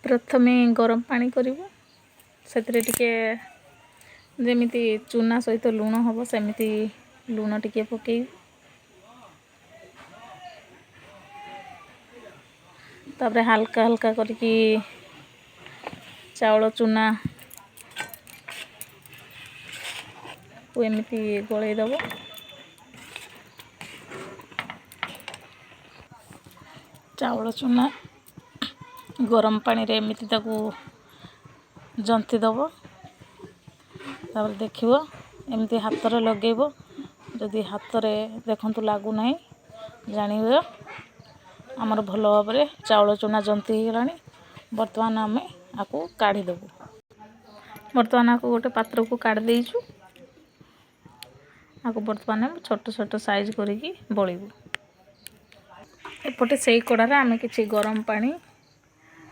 ପ୍ରଥମେ ଗରମ ପାଣି କରିବୁ, ସେଥିରେ ଟିକେ ଯେମିତି ଚୁନା ସହିତ ଲୁଣ ହେବ ସେମିତି ଲୁଣ ଟିକେ ପକାଇବୁ। ତାପରେ ହାଲକା ହାଲକା କରିକି ଚାଉଳ ଚୁନା ଏମିତି ଗୋଳେଇ ଦେବ। ଚାଉଳ ଚୁନା ଗରମ ପାଣିରେ ଏମିତି ତାକୁ ଜନ୍ତି ଦେବ। ତାପରେ ଦେଖିବ, ଏମିତି ହାତରେ ଲଗେଇବ, ଯଦି ହାତରେ ଦେଖନ୍ତୁ ଲାଗୁନାହିଁ, ଜାଣିବ ଆମର ଭଲ ଭାବରେ ଚାଉଳ ଚୁନା ଜନ୍ତି ହେଇଗଲାଣି। ବର୍ତ୍ତମାନ ଆମେ ଆକୁ କାଢ଼ିଦେବୁ। ବର୍ତ୍ତମାନ ଆକୁ ଗୋଟେ ପାତ୍ରକୁ କାଢ଼ି ଦେଇଛୁ। ଆକୁ ବର୍ତ୍ତମାନ ଆମେ ଛୋଟ ଛୋଟ ସାଇଜ୍ କରିକି ବଳିବୁ। ଏପଟେ ସେଇ କଡ଼ାରେ ଆମେ କିଛି ଗରମ ପାଣି,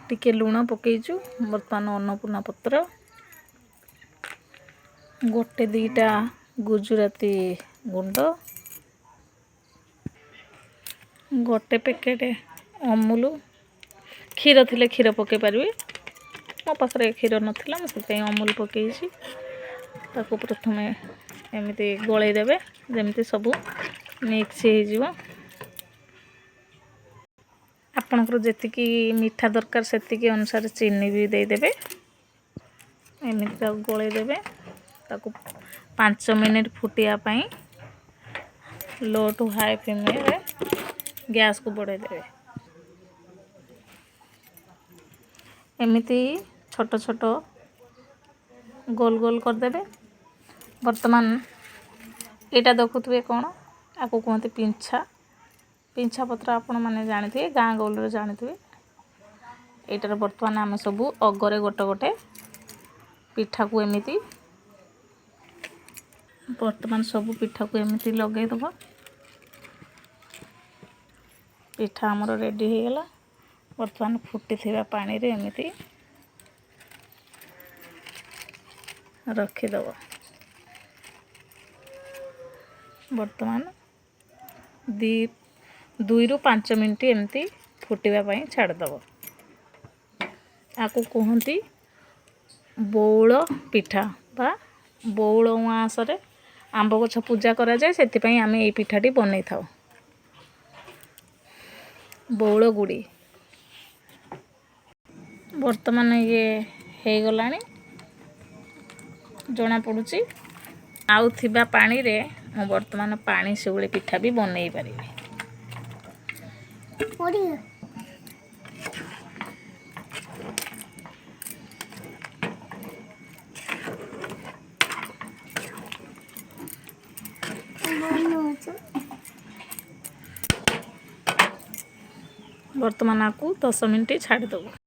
ଟିକେ ଲୁଣ ପକାଇଛୁ। ବର୍ତ୍ତମାନ ଅନ୍ନପୂର୍ଣ୍ଣା ପତ୍ର, ଗୋଟେ ଦୁଇଟା ଗୁଜୁରାତି ଗୁଣ୍ଡ, ଗୋଟେ ପ୍ୟାକେଟ୍ ଅମୁଲ, କ୍ଷୀର ଥିଲେ କ୍ଷୀର ପକାଇ ପାରିବେ। ମୋ ପାଖରେ କ୍ଷୀର ନଥିଲା, ମୁଁ ସେଥିପାଇଁ ଅମୁଲ ପକାଇଛି। ତାକୁ ପ୍ରଥମେ ଏମିତି ଗୋଳେଇ ଦେବେ, ଯେମିତି ସବୁ ମିକ୍ସ ହେଇଯିବ। ଆପଣଙ୍କର ଯେତିକି ମିଠା ଦରକାର ସେତିକି ଅନୁସାରେ ଚିନି ବି ଦେଇଦେବେ। ଏମିତି ତାକୁ ଗୋଳେଇ ଦେବେ। ତାକୁ 5 ମିନିଟ୍ ଫୁଟିବା ପାଇଁ ଲୋ ଟୁ ହାଇ ଫ୍ଲେମ୍ରେ ଗ୍ୟାସ୍କୁ ବଢ଼େଇ ଦେବେ। ଏମିତି ଛୋଟ ଛୋଟ ଗୋଲ ଗୋଲ କରିଦେବେ। ବର୍ତ୍ତମାନ ଏଇଟା ଦେଖୁଥିବେ କ'ଣ, ଆକୁ କୁହନ୍ତି ପିଞ୍ଛା। ପିଞ୍ଛା ପତ୍ର ଆପଣମାନେ ଜାଣିଥିବେ, ଗାଁ ଗହଳିରେ ଜାଣିଥିବେ। ଏଇଟାରେ ବର୍ତ୍ତମାନ ଆମେ ସବୁ ଅଗରେ ଗୋଟେ ଗୋଟେ ପିଠାକୁ ଏମିତି ବର୍ତ୍ତମାନ ସବୁ ପିଠାକୁ ଏମିତି ଲଗେଇଦେବା। ପିଠା ଆମର ରେଡ଼ି ହେଇଗଲା। ବର୍ତ୍ତମାନ ଫୁଟିଥିବା ପାଣିରେ ଏମିତି ରଖିଦେବ। ବର୍ତ୍ତମାନ 2ରୁ 5 ମିନିଟ୍ ଏମିତି ଫୁଟିବା ପାଇଁ ଛାଡ଼ିଦେବ। ଆକୁ କୁହନ୍ତି ବଉଳ ପିଠା ବା ବଉଳ ଉଆଁସରେ ଆମ୍ବ ଗଛ ପୂଜା କରାଯାଏ, ସେଥିପାଇଁ ଆମେ ଏଇ ପିଠାଟି ବନେଇଥାଉ, ବଉଳ ଗୁଡ଼ି। ବର୍ତ୍ତମାନ ଇଏ ହେଇଗଲାଣି ଜଣାପଡ଼ୁଛି। ଆଉ ଥିବା ପାଣିରେ ମୁଁ ବର୍ତ୍ତମାନ ପାଣି ଶିଉଳି ପିଠା ବି ବନେଇ ପାରିବି। ବର୍ତ୍ତମାନ ଆକୁ 10 ମିନିଟ୍ ଛାଡ଼ିଦେବୁ।